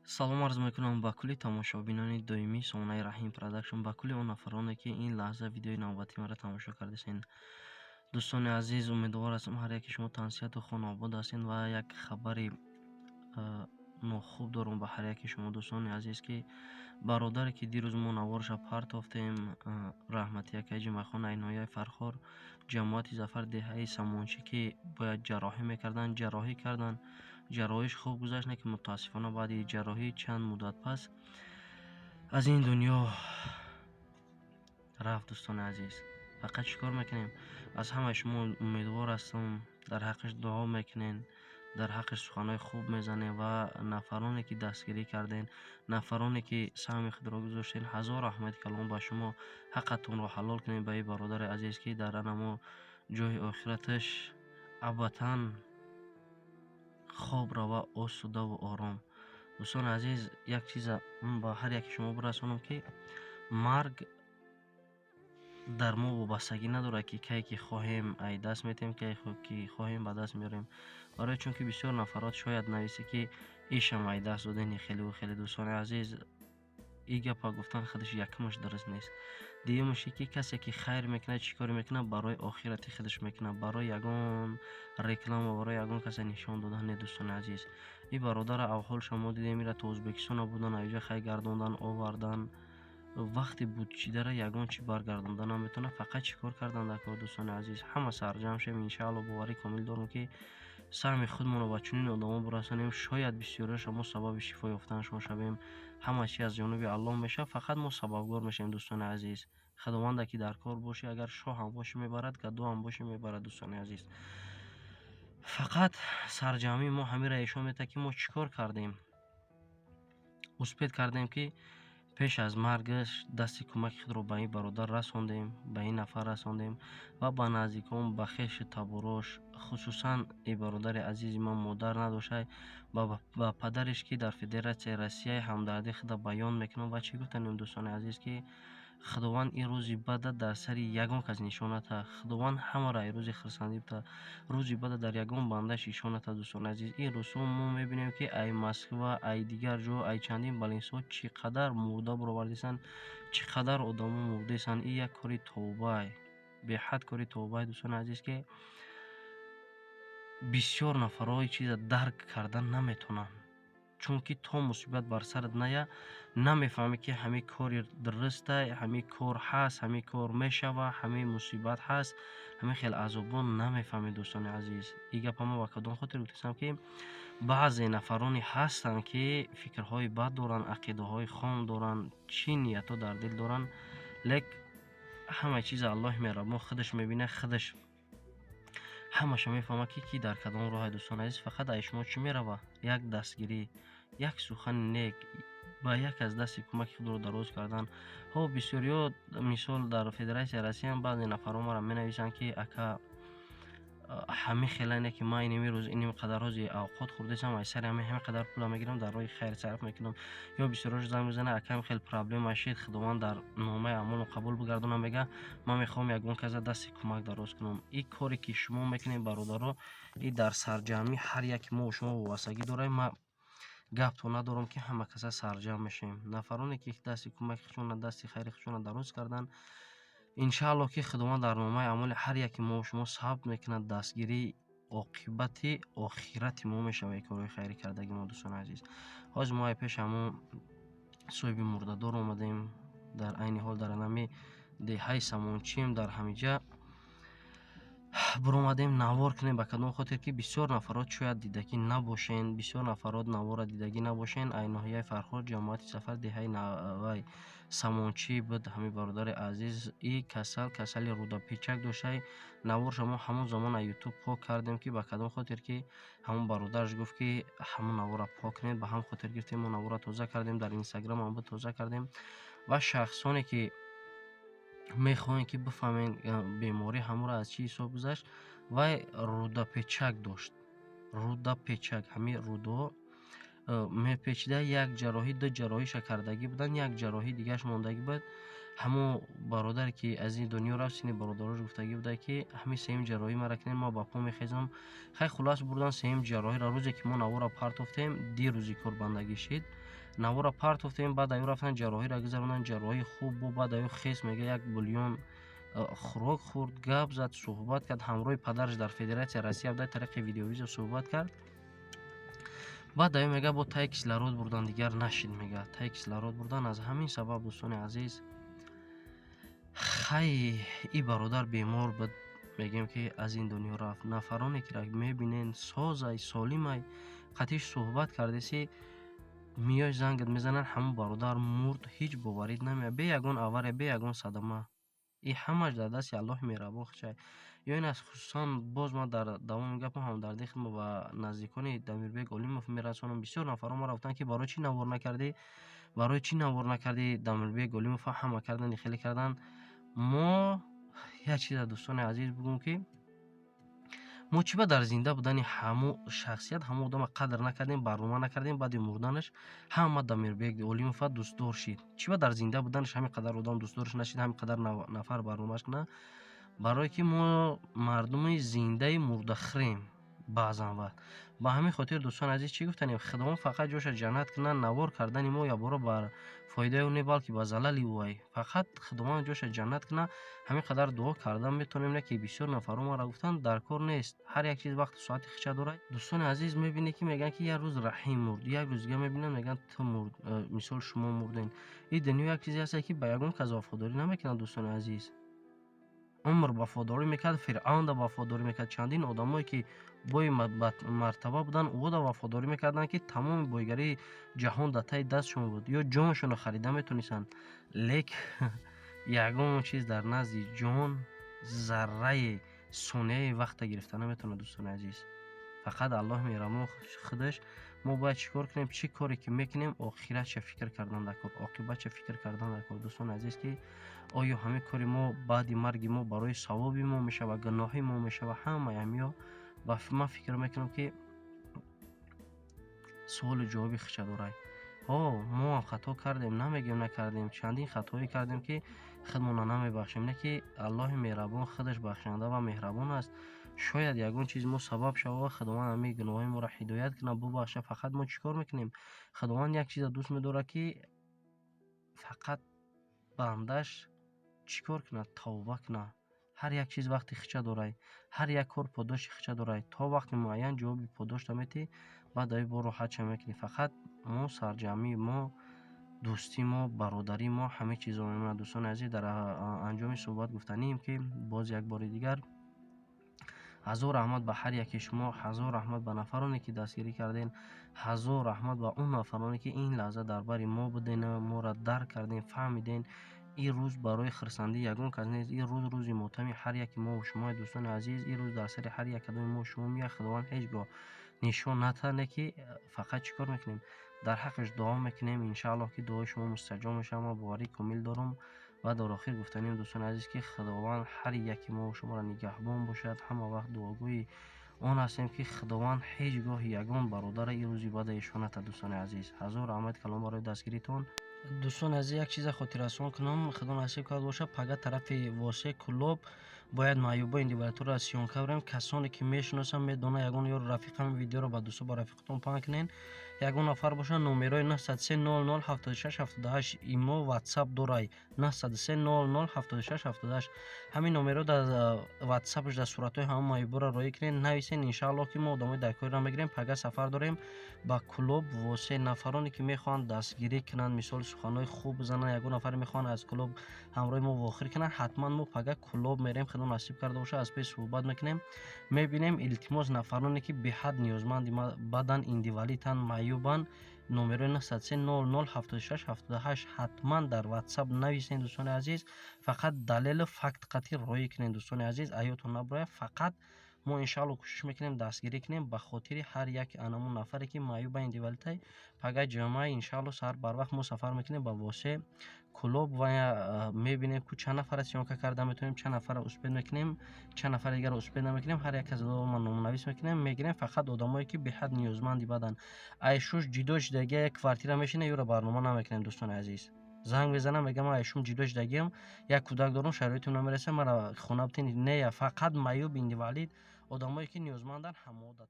Салом арз мекунам ба кулли тамошобинони доимии сомонаи Раҳим Продакшн, ба кулли он нафароне, ки ин лаҳза видеои навбатии маро тамошо кардасен. Дӯстони азиз, умедвор ҳастам, ҳар яке шумо тансиҳату хонаобод ҳастед ва як хабари нохуб дорам ба ҳар яке шумо, дӯстони азиз, ки бародаре, ки дирӯз мо наворша партофтем, раҳмати акаи Ҷумъахон, ай ноҳияи Фархор, ҷамоати Зафар, деҳаи Самончӣ, ки бояд ҷарроҳӣ мекарданд, ҷарроҳӣ карданд. Ҷарроҳиш хуб гузашт, не ки мутаассифона баъди ҷарроҳӣ чанд муддат пас аз ин дунё рафт. Дӯстони азиз, фақат чӣ кор мекунем? Аз ҳамаи шумо умедвор ҳастам, дар ҳаққаш дуо мекунен, дар ҳаққаш суханҳои хуб мезанем ва нафароне, ки дастгирӣ карден, нафароне, ки саҳми худро гузоштен, ҳазор раҳмати калом ба шумо. Ҳаққатонро ҳалол кунед ба ин бародари азиз, ки дар анамо ҷои охираташ абадан хоб рава, осудаву ором. Дӯстони азиз, як чиза ба ҳар яке шумо бирасонам, ки марг дар мо вобастагӣ надорад, ки кай ки хоҳем, ай даст метиҳем, кай ки хоҳем, ба даст меорем. Барои чунки бисёр нафарот шояд нависӣ, ки ишам ай даст додени хелеву хеле. Дӯстони азиз, и гапа гуфтан худаш якумаш дуруст нест. Дуюмаш, ки касе ки хайр мекунад, чӣ коре мекунад, барои охирати худаш мекунад, барои ягон реклама, барои ягон касе нишон додан не. Дӯстони азиз, и бародара авҳолша мо дидем, ира то Ӯзбекистона будан, аёҷа хай гардондан овардан. Вақти будчидара ягон чӣ баргардонда наметавонад. Фақат чӣ кор кардан дар кор? Дӯстони азиз, ҳама сарҷамъ шавем. Иншаалло, боварӣ комил дорам, ки саҳми худмонро ба чунин одамо бирасонем, шояд бисёриашо мо сабаби шифо ёфтанашон шавем. Ҳама чи аз ҷониби Аллоҳ мешавад, фақат мо сабабгор мешавем. Дӯстони азиз, Худованда ки дар кор бошӣ, агар шоҳ ҳам бошӣ, мебарад, гадо ҳам бошӣ, мебарад. Дӯстони азиз, фақат сарҷамъии мо ҳамира ишон метаҳад, ки мо чӣ кор кардем, успеть кардем, ки пеш аз маргаш дасти кӯмаки худро ба ин бародар расондем, ба ин нафар расондем ва ба наздикон, ба хешу таборош. Хусусан и бародари азизи ман модар надоштай, ба падареш, ки дар Федератсияи Россия, ҳамдардии худро баён мекунам. Ва чӣ гуфтанем, дӯстони азиз, ки Худованд ин рӯзи бада дар сари ягон кас нишон натаҳад. Худованд ҳамаро ай рӯзи хурсандӣ битаҳад, рӯзи бада дар ягон бандаш нишон натаҳад. Дӯстони азиз, ин рӯзҳо мо мебинем, ки ай Москва, ай дигар ҷо, ай чандин больницаҳо чӣ қадар мурда баровардисанд, чӣ қадар одамо мурдесанд. Ин як кори тавбай, беҳад кори тавбай, дӯстони азиз, ки бисёр нафарҳо ин чиза дарк кардан наметавонанд, чунки то мусибат бар сарат ная, намефаҳмӣ, ки ҳамин кори дурустай, ҳамин кор ҳаст, ҳамин кор мешава, ҳамин мусибат ҳаст, ҳамин хел азобон намефаҳмӣ. Дӯстони азиз, ин гапа мо ба кадом хотир гуфтастам, ки баъзе нафароне ҳастанд, ки фикрҳои бад доранд, ақидаҳои хом доранд, чӣ ниятҳо дар дил доранд, лек ҳамаи чиза Аллоҳи меҳрабон худаш мебинад, худаш ҳамаша мефаҳмад, ки ки дар кадом роҳе. Дӯстони азиз, фақат ай шумо чӣ мерава? Як дастгирӣ, як сухани нек, ба як аз дасти кӯмаки худро дароз кардан. Ҳо, бисёриҳо, мисол, дар Федератсияи Россияам баъзе нафарҳо маро менависанд, ки ака, ҳамин хелане, ки ман инами рӯз инами қадар рӯзи авқот хӯрдасам, ай сари ҳамин қадар пула мегирам, дар роҳи хайр сарф мекунам. Ё бисёриҳо занг мезананд: ака, ҳамин хел проблема шид, Худованд дар номаи аъмолам қабул бигардонад, мега, ман мехоҳам ягон каса дасти кӯмак дароз кунам. Ин коре, ки шумо мекунед, бародаро, ин дар сарҷамъӣ ҳар яке мо шумо вобастагӣ дорем. Ман гапто надорам, ки ҳама каса сарҷамъ мешавем. Нафароне, ки дасти кӯмаки худшона, дасти хайри худшона дароз карданд, иншааллоҳ, ки Худованд дар номаи аъмоли ҳар яке мо шумо сабт мекунад. Дастгирии оқибати охирати мо мешавад корҳои хайрӣ кардаги мо. Дӯстони азиз, ҳозир мо ай пеш ҳамон соҳиби мурдадор омадем. Дар айни ҳол дар анами деҳаи Самончием. Дар ҳамиҷа биромадем навор кунем. Ба кадом хотир? Ки бисёр нафарот шояд дидагӣ набошен, бисёр нафарот навора дидагӣ набошен. Ай ноҳияи Фархор, ҷамоати Сафар, деҳаи вай Самончӣ буд ҳамин бародари азиз. И касал касали рӯдапечак доштай. Наворша мо ҳамон замон аз Ютуб пок кардем, ки ба кадом хотир, ки ҳамон бародараш гуфт, ки ҳамон навора пок кунед. Ба ҳам хотир гирифтем, мо навора тоза кардем, дар Инстаграм ҳам буд, тоза кардем. Ва шахсоне, ки мехоҳем, ки бифаҳмем, беморӣ ҳамонро аз чӣ ҳисоб гузашт, вай рӯдапечак дошт. Рӯдапечак, ҳамин рӯдаҳо мепечида. Як ҷарроҳӣ, ду ҷарроҳиша кардагӣ буданд, як ҷарроҳии дигааш мондагӣ буд. Ҳамон бародаре ки аз ин дунё рафт, сини бародарош гуфтагӣ буда, ки ҳамин сеюм ҷарроҳӣ мара кунед, ман ба по мехезам. Хай, хулас, бурдан сеюм ҷарроҳиро. Рӯзе ки мо навора партофтем, дирӯзи кор бандагӣ шид, навора партофтем, баъд аю рафтан ҷарроҳиро гузарондан. Ҷарроҳии хуб бу, баъд аю хес, мега, як бульон хӯрок хӯрд, гап зад, суҳбат кард ҳамроҳи падараш, дар Федератсия Россия буда, тариқи видеовизо суҳбат кард. Баъд аю, мега, бо таи кислород бурдан, дигар нашид, мега, таи кислород бурдан. Аз ҳамин сабаб, дӯстони азиз, хай, и бародар бемор буд, мегӯем, ки аз ин дунё рафт. Нафароне ки мебинен, созай, солимай, қатиш суҳбат кардеси, миёй зангат мезананд, ҳамон бародар мурд, ҳеҷ боварит намеяд, бе ягон авария, бе ягон садама. И ҳамаш дар дасти Аллоҳи меҳрабон хучай. Ё ин аст, хусусан боз ман дар давоми гапам ҳамдардии худро ба наздикони Дамирбек Олимов мерасонам. Бисёр нафарон маро гуфтанд, ки барои чӣ навор накардӣ, барои чӣ навор накардӣ Дамирбек Олимов, ҳама кардан, хеле кардан. Мо як чиза, дӯстони азиз, бигӯм, ки мо чӣ ба дар зинда будани ҳамун шахсият, ҳамон одама қадр накардем, барнома накардем, баъди мурданаш ҳама Дамирбек Олимова дӯстдор шид? Чӣ ба дар зинда буданаш ҳамин қадар одам дӯстдорш нашид, ҳамин қадар нафар барномааш кунад? Барое ки мо мардуми зиндаи мурдахӯрем баъзан вақт. Ба ҳамин хотир, дӯстони азиз, чӣ гуфтанем? Худованд фақат ҷоша ҷаннат кунад. Навор кардани мо якбора бар фоидаи ӯ не, балки ба залали ӯай. Фақат Худованд ҷоша ҷаннат кунад, ҳамин қадар дуо кардан метавонем. Не ки бисёр нафарон маро гуфтанд, дар кор нест, ҳар як чиз вақту соати хича дорад. Дӯстони азиз, мебинед, ки мегӯянд, ки як рӯз Раҳим мурд, як рӯз дига мебинанд, мегӯянд, ту мурд, мисол, шумо мурден. Ин дунё як чизе ҳаст, ки ба ягон кас вафодорӣ намекунад, дӯстони азиз. Умр вафодорӣ мекард, Фиръавнда вафодорӣ мекард, чандин одамое ки бои мартаба буданд, ӯода вафодорӣ мекарданд, ки тамоми бойгарии ҷаҳон дар таи дастшон буд ё ҷоншонро харида метонистанд. Лек ягон чиз дар назди ҷон зарраи сонияи вақта гирифта наметавонад, дӯстони азиз, фақат Аллоҳи меҳрабон худаш. Мо бояд чӣ кор кунем? Чӣ коре ки мекунем, охиратша фикр кардан дар кор, оқибатша фикр кардан дар кор, дӯстони азиз, ки оё ҳамин кори мо баъди марги мо барои савоби мо мешавад, гуноҳи мо мешавад? Ҳамаи ҳамиҳо ба ман фикр мекунам, ки суолу ҷавоби хича дорад. Ҳо, мо ҳам хато кардем, намегӯем накардем, чандин хатоӣ кардем, ки худмонро намебахшем. Не ки Аллоҳи меҳрабон худаш бахшанда ва меҳрабон аст, шояд ягон чиз мо сабаб шава, Худованд ҳамин гуноҳҳои моро ҳидоят кунад, бубахша. Фақат мо чӣ кор мекунем? Худованд як чиза дӯст медорад, ки фақат бандаш чӣ кор кунад? Тавба кунад. Ҳар як чиз вақти хича дорад, ҳар як кор подоши хича дорад. То вақти муайян ҷавоби подошта метиҳӣ, баъд даи бо роҳатша мекунӣ. Фақат мо сарҷамъии мо, дӯстии мо, бародарии мо ҳамин чизо мемонад. Дӯстони азиз, дар анҷоми суҳбат гуфтанием, ки боз як бори дигар ҳазор раҳмат ба ҳар яке шумо, ҳазор раҳмат ба нафароне, ки дастгирӣ кардем, ҳазор раҳмат ба он нафароне, ки ин лаҳза дар бари мо буден, моро дарк кардем, фаҳмидем. Ин рӯз барои хурсандӣ ягон кас нест, ин рӯз рӯзи мотами ҳар яки мо шумо, дӯстони азиз. Ин рӯз дар сари ҳар як кадоми мо шумо меяд, Худованд ҳеҷ гоҳ нишон натане, ки фақат чӣ кор мекунем? Дар ҳаққаш дуо мекунем, иншааллоҳ, ки дуои шумо мустаҷоб мешавад, ман боварии комил дорам. Ва дар охир гуфтанем, дӯстони азиз, ки Худованд ҳар яки мо шуморо нигаҳбон бошад. Ҳама вақт дуогӯи он ҳастем, ки Худованд ҳеҷ гоҳ ягон бародара ин рӯзи бада ишон натад. Дӯстони азиз, ҳазор раҳмати калом барои дастгиритон. Дӯстони азиз, як чиза хотиррасон кунам, Худо насиб кард бошад, пага тарафи Восе, Кӯлоб бояд маъюбо индивидуалро съёмка барем. Касоне ки мешиносанд, медонанд, ягон ёру рафиқ, ҳамин видеоро ба дӯсто, ба рафиқатон паҳн кунед. Ягон нафар бошад, номерои 903 00 76 78, имо, Ватсап дорай, 903 00 76 78, ҳамин номеро дар Ватсапш дар суратҳои ҳамон маъюборо роӣ кунед, нависен. Иншааллоҳ, ки мо одамои даркориро мегирем. Пага сафар дорем ба Кӯлоб, Восе. Нафароне ки мехоҳанд дастгирӣ кунанд, мисоли суханҳои хуб бизананд, ягон нафаре мехоҳанд аз Кӯлоб ҳамроҳи мо вохӯрӣ кунанд, ҳатман мо пага Кӯлоб мерем, Худо насиб карда бошад, аз пеш суҳбат мекунем, мебинем. Илтимос, нафароне ки беҳад ниёзманди бадан, индивалитанд, маъюбанд, номерои 903 00 76 78 ҳатман дар Ватсап нависен. Дӯстони азиз, фақат далелу факт қатъӣ роӣ кунед, дӯстони азиз, аётон наброяд. Фақат мо иншаалло кӯшиш мекунем дастгирӣ кунем ба хотири ҳар як анамун нафаре, ки маъюба, индивалитай. Пага ҷамъа, иншаалло, саҳар барвақт мо сафар мекунем ба Восе, Кӯлоб ва мебинем, ку чанд нафара съёмка карда метавонем, чанд нафара успеть мекунем, чанд нафари дигарро успеть намекунем. Ҳар як кас ма номнавис мекунем, мегирем. Фақат одамое, ки беҳад ниёзманди бадан, айшуш ҷидо шудагия, як квартира мешина, ёро барнома намекунем, дӯстони азиз. Занг мезанам, мегам, ман шум ҷудо шудагиам, як кӯдак дорам, шароитам намераса, мара хона битен. Не, фақат маъюб, инвалид, одамое ки ниёзманданд, ҳамода.